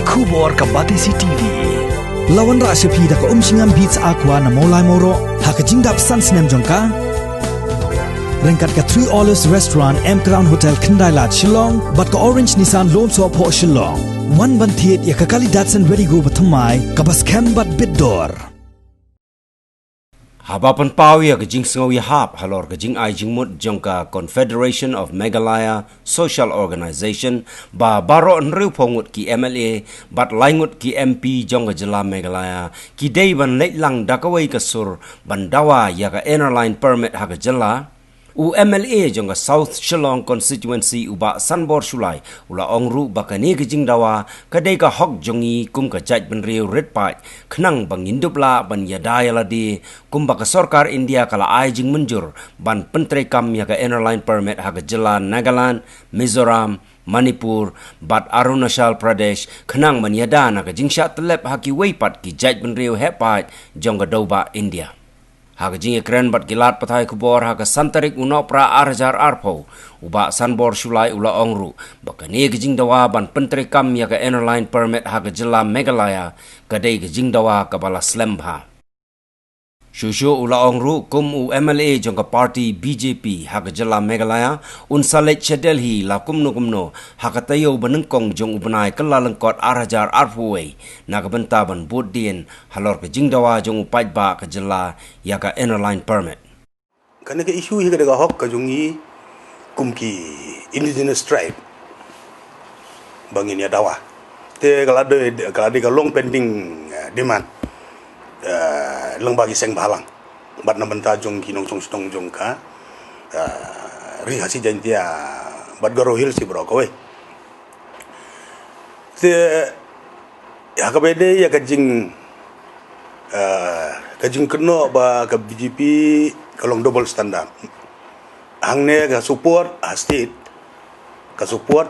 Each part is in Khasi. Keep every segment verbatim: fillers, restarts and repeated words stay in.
Khubor ka Batesi T V. La wanrah sha phi da ka Umshngam Beats Aqua na Mawlai Mawroh ha ka jingdap san snem jong ka. Ryngkat ka Three Olives Restaurant, M Crown Hotel, Khyndai Lad, Shillong, bad ka Orange Nissan Lum Sohphoh, Shillong. Wan ban thied ïa ka kali Datsun Redi-GO bathymmai kaba skhem bad bit dor. Haba pynpaw ïa ka jingsngew ïahap halor ka jingai jingmut jong ka Confederation of Meghalaya Social Organisation ba baroh hynriewphew ngut ki M L A bad lai ngut ki M P jong ka jylla Meghalaya ki dei ban leit lang da kawei ka sur ban dawa ïa ka Inner Line Permit ha ka jylla, u M L A jong ka South Shillong Constituency, u Bah Sanbor Shullai, u la ong ruh ba kane ka jingdawa ka dei ka hok jong ngi kum ka jaitbynriew rit paid, khnang ba ngin dup lah ban ïada ïa lade, kumba ka sorkar India ka la ai jingmynjur ban pyntreikam ïa ka Inner Line Permit ha ka jylla Nagaland, Mizoram, Manipur bad Arunachal Pradesh, khnang ban ïada na ka jingshah tyllep ha kiwei pat ki jaitbynriew heh paid jong ka dewbah India. Ha ka jingïakren bad ki lad pathai khubor ha ka san tarik u Nohprah ar hajar arphew, u Bah Sanbor Shullai u la ong ruh ba kane ka jingdawa ban pyntreikam ïa ka Inner Line Permit ha ka jylla Meghalaya ka dei ka jingdawa kaba la slem bha. Shuh shuh u la ong ruh kum u M L A jong ka party B J P ha ka jylla Meghalaya, un sa leit sha Delhi la kumno kumno ha ka taïew ba nyngkong jong u bnai Kyllalyngkot ar hajar arphew wei na ka bynta ban bud dien halor ka jingdawa jong u paidbah ka jylla ïa ka Inner Line Permit. Kane ka issue hi ka dei ka hok ka jong ngi kum ki indigenous tribe ba ngin ïa dawa. Te ka la dei, ka la dei ka long pending, eh, demand, eh, lyngba ki seng bhalang bad na bynta jong ki nongshong shnong jong ka, eh, Ri Khasi Jaiñtia bad Garo Hills hi baroh kawei. Te ha kaba ïadei ïa ka jing, eh, ka jingkynnoh ba ka B J P ka long double standard. Hangne ka support ha state, ka support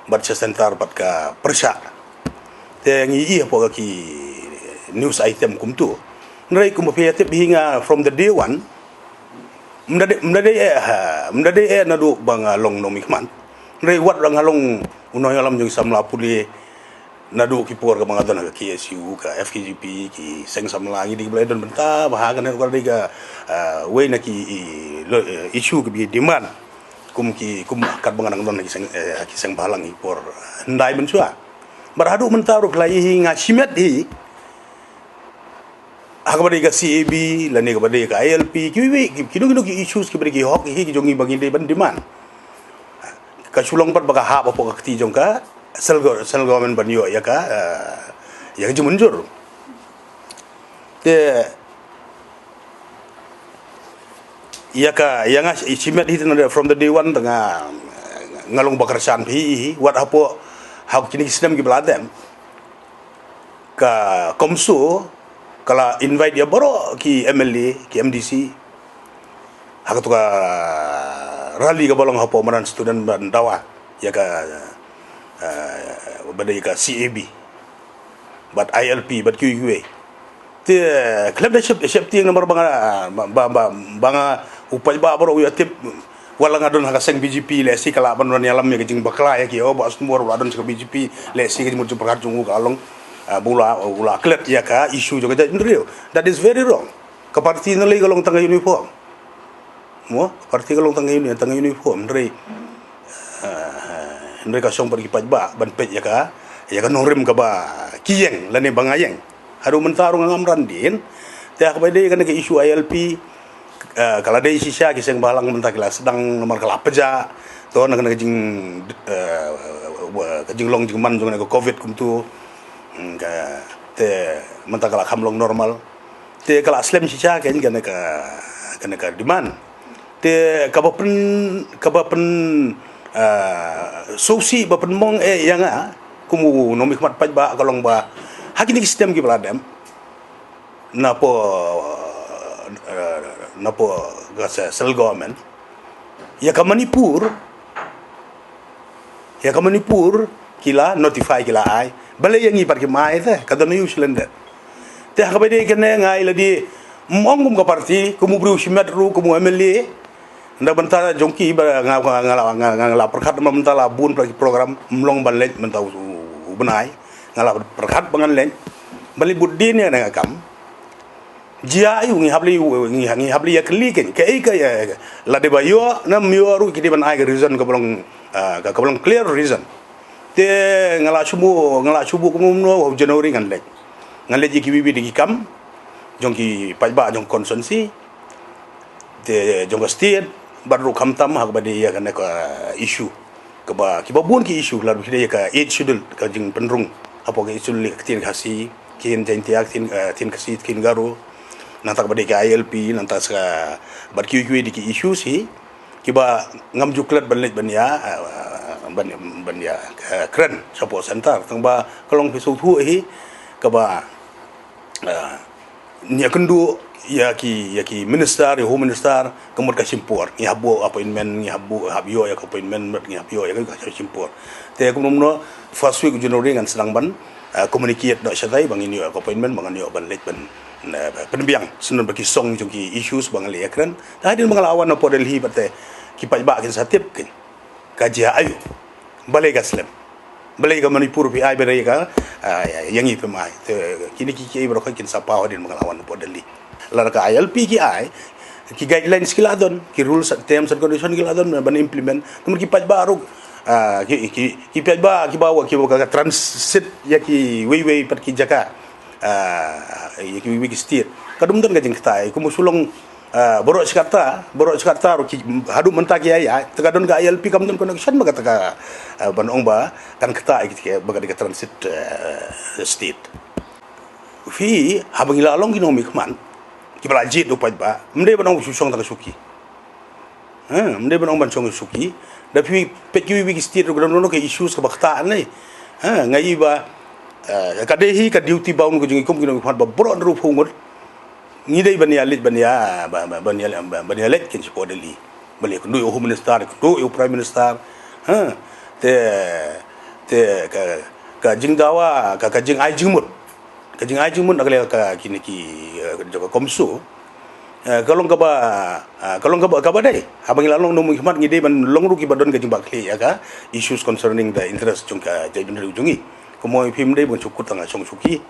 bad sha centre bad ka pyrshah. Te ngi ïohi hapoh ki news item kumto. Hynrei kumba phi ïa tip hi nga from the day one, ym da dei, ym da dei eh, ha, ym da dei eh naduh ba nga long nongmihkhmat. Hynrei wat la nga long u nongïalam jong ki samla pule, naduh ki por kaba nga don ha ka K S U, ka F K J P, ki seng samla, ngi dei kiba la don bynta bha ha kane, ka dei ka, ah, wei na ki, i, lo, eh, issue kiba demand kum ki, kum katba nga dang don ha ki seng, eh, ha ki seng bhalang ki por, eh, hyndai mynshuwa. Bad haduh mynta ruh ki la ïohi nga shimet hi ha kaba dei ka C A B lane kaba dei ka I L P, kiwei kiwei, ki, kino kino ki issues kiba dei ki hok hi ki jong ngi ba ngi dei ban demand. Ka shu long pat ba ka hap hapoh ka kti jong ka central go-, central government ban ïoh ïa ka, eh, ïa ka jingmynjur. Te ïa ka, ïa nga shimet hi te na from the day one te nga, nga long ba kyrshan phi hi, wat hapoh, ha kine ki snem kiba la dep, ka CoMSO ka la invite ïa baroh ki M L A, ki M D C ha kato ka rally kaba long hapoh madan student ban dawa ïa ka, eh, ba dei ka C A B bad I L P bad kiwei kiwei. Te khlem da shep, sheptieng namar ba nga, ba, ba, ba, ba nga u paidbah baroh u ïa tip. Wat la nga don ha ka seng B J P, lehse ka lah ban wan ïalam ïa ka jingbakla ïa ki, oh, Bah Sanbor u la don sha ka B J P, lehse ka jingmut jingpyrkhat jong u ka long, ah, ba u la, u la klet ïa ka issue jong ka jaitbynriew. That is very wrong. Ka party na lei ka long tang ka uniform. Mo, ka party ka long tang ka uni-, tang ka uniform, hynrei, ah, hynrei ka shong pat ki paidbah ban peit ïa ka, ïa ka nongrim kaba ki ïeng lane ba nga ïeng. Haduh mynta ruh nga ngam ran dien. Te ha kaba dei kane ka issue I L P, eh, ka la dei shisha, ki seng bhalang mynta ki la sdang namar ka la pjah. To na kane ka jing, eh, ka jinglong jingman jong kane ka covid kumto. Hmm, ka, te mynta ka la kham long normal. Te ka la slem shisha kane ka, kane ka demand. Te kaba pyn, kaba pyn, ah, sngewsih ba pynmong eh ïa nga kum u nongmihkhmat paidbah ka long ba ha kine ki snem kiba la dep, napoh, eh, napoh ka se-, central government, ïa ka Manipur, ïa ka Manipur ki la notify, ki la ai. Balei ïa ngi pat kim ai te, ka don aïu shalyndet? Te ha kaba dei kane nga ïa lade, ym ong kum ka party, kum u briew shimet ruh, kum u M L A. Na bynta jong ki ba nga, nga, nga la, nga, nga la pyrkhat namar mynta la bun palat ki program, ym long ban leit mynta u, u, u bnai. Nga la pyrkhat ba ngan leit ban leit bud dien ïa kane ka kam. Jia ïa u ngi hap leit, ngi hap leit ïa kylli kein kaei ka ïa, lada ba ïoh ne ym ïoh ruh ki dei ban ai ka reason kaba long, ah, ka, kaba long clear reason. Te nga la shu buh, nga la shu buh kumno kumno, ha u January ngan leit. Ngan leit ïa kiwei kiwei de ki kam jong ki paidbah jong constituency, te jong ka state, bad ruh khamtam ha kaba dei ïa kane ka issue. Kaba, kiba bun ki issue, lada ba ki dei ïa ka eighth schedule, ka jingpynrung hapoh ka eighth schedule ïa ka ktien Khasi, ktien Jaiñtia, ktien, eh, ktien Khasi, ktien Garo. Nangta kaba dei ka I L P, nangta sa bad kiwei kiwei de ki issues hi kiba ngam ju klet ban leit ban ïa, eh, ban, ban ïa, eh, kren shapoh centre. Tang ba ka long phi sngewthuh hi kaba, eh, ngi ïakynduh ïa ki, ïa ki minister, ïa home minister, ka mut ka shim por. Ngi hap buh appointment, ngi hap buh, hap ïoh ïa ka appointment, ngi hap ïoh ïa ka, ka shim por. Te kumno kumno first week January ngan sdang ban, eh, communicate noh shatai ba ngin ïoh ïa ka appointment, ba ngan ïoh ban leit ban, eh, pynbiang sngewbha ba ki song jong ki issues ba ngan leit ïakren. Te hadien ba nga la wan hapoh Delhi bad te ki paidbah kin sa tip kein ka jia aïu. Balei ka slem. Balei ka Manipur phi ai, balei ka, ah, ïa, ïa ngi phim ai. Te kine ki, ki baroh kin sa paw hadien ba nga la wan hapoh Delhi. Lada ka I L P ki ai, ki guidelines ki la don, ki rules and terms and condition ki la don ban implement. Namar ki paidbah ruh, ah, ki, ki, ki paidbah kiba, kiba ka, ka transit ïa kiwei kiwei pat ki jaka, ah, ïa kiwei kiwei ki state, ka dum don ka jingktai. Kumba shu long, ah, baroh shi katta, baroh shi katta ruh ki, haduh mynta ki ïa, ïa, te ka don ka I L P kam don connection bad kata ka, ah, ban ong ba kan ktai ïa ki, bad ka dei ka transit, eh, state. Phi, haba ngi la long ki nongmihkhmat kiba la jied da u paidbah, ym dei ban ong shu shong tang shuki. Ha, ym dei ban ong ban shong shuki. Da phi peit kiwei kiwei ki state ruh ka don, don ka issues kaba ktah ne. Ha, nga i ba, eh, ka dei hi ka duty bound ka jong ngi kum ki nongmihkhmat ba baroh hynriewphew ngut ngi dei ban ïa leit, ban ïa, ba, ba, ban ïa, ba, ban ïa leit kein shapoh Delhi. Ban ïakynduh ïa u Home Minister, ïakynduh ïa u Prime Minister. Ha, te, te ka, ka jingdawa, ka, ka jingai jingmut. Ka jingai jingmut na ka liang ka kine ki, eh, jong ka CoMSO. Eh, ka long kaba, ah, ka long kaba, kaba dei. Haba ngi la long nongmihkhmat ngi dei ban long ruh kiba don ka jingbakla ïa ka issues concerning the interest jong ka jaitbynriew jong ngi. Kumno phim dei ban shu kut tang shong shuki.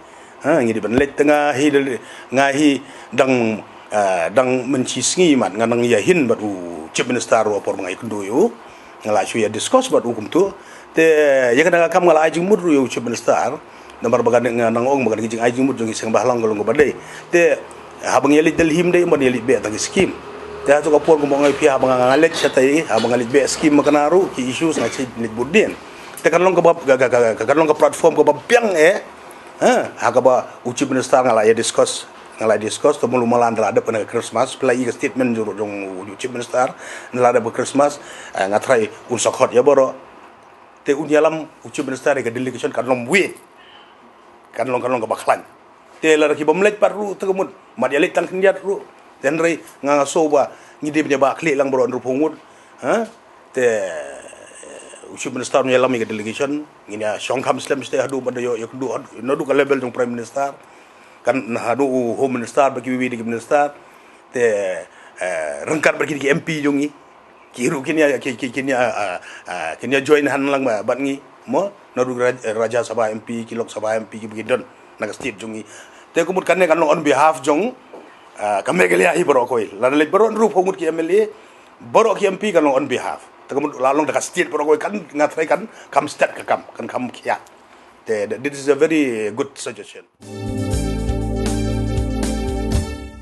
Ha, ngi dei ban leit. Te nga hi, nga hi dang, ah, dang mynshisngi mat nga nang ïahiar bad u Chief Minister ruh ha por ba nga ïakynduh ïa u. Nga la shu ïa discuss bad u kumto. Te ïa kane ka kam nga la ai jingmut ruh ïa u Chief Minister. Namar ba kane nga nang ong ba kane ka jingai jingmut jong ngi seng bhalang ka long kaba dei. Te haba ngi ïa leit Delhi ym dei ban ïa leit beh tang ki skim. Te hato ka por kumba nga ong ïa phi, haba nga, nga leit shatai, haba nga leit beh skim ma kane ruh ki issues nga shu leit bud dien. Te kan long kaba, ka, ka, ka, ka, kan long ka platform kaba biang eh. Ha, ha kaba u Chief Minister nga la ïa discuss, nga la ïa discuss, te mulu mala ynda la dep kane ka Christmas, phi la i ka statement jong, jong u Chief Minister, ynda la dep ka Christmas, eh, nga trai un sa khot ïa baroh. Te un ïalam u Chief Minister ïa ka delegation kan long wei. Kan long, kan long kaba khlaiñ. Te lada ki bym leit pat ruh te ka mut, mat ïa leit tang khyndiat ruh. Te hynrei nga, nga sngew ba ngi dei ban ïa ba khlieh lang baroh hynriewphew ngut. Ha? Te u Chief Minister un ïalam ïa ka delegation, ngin ïa shong kham slem shatei haduh ban da ïoh, ïoh kynduh haduh, naduh ka level jong Prime Minister, kan haduh u Home Minister bad kiwei kiwei de ki minister. Te, eh, ryngkat bad ki, ki M P jong ngi. Ki ruh kin ïa, ki, ki, kin ïa, ah, ah, kin ïa join hanlang ba, bad ngi. Mo, naduh Raj-, Rajya Sabha M P, ki Lok Sabha M P, ki ba ki don na ka state jong ngi. Te ka mut kane kan long on behalf jong, ah, ka Meghalaya hi baroh kawei. Lada leit baroh hynriewphew ngut ki M L A, baroh ki M P kan long on behalf. Te ka mut la long da ka state baroh kawei kan nga trai kan kham stet ka kam, kan kham khia. Te, this is a very good suggestion.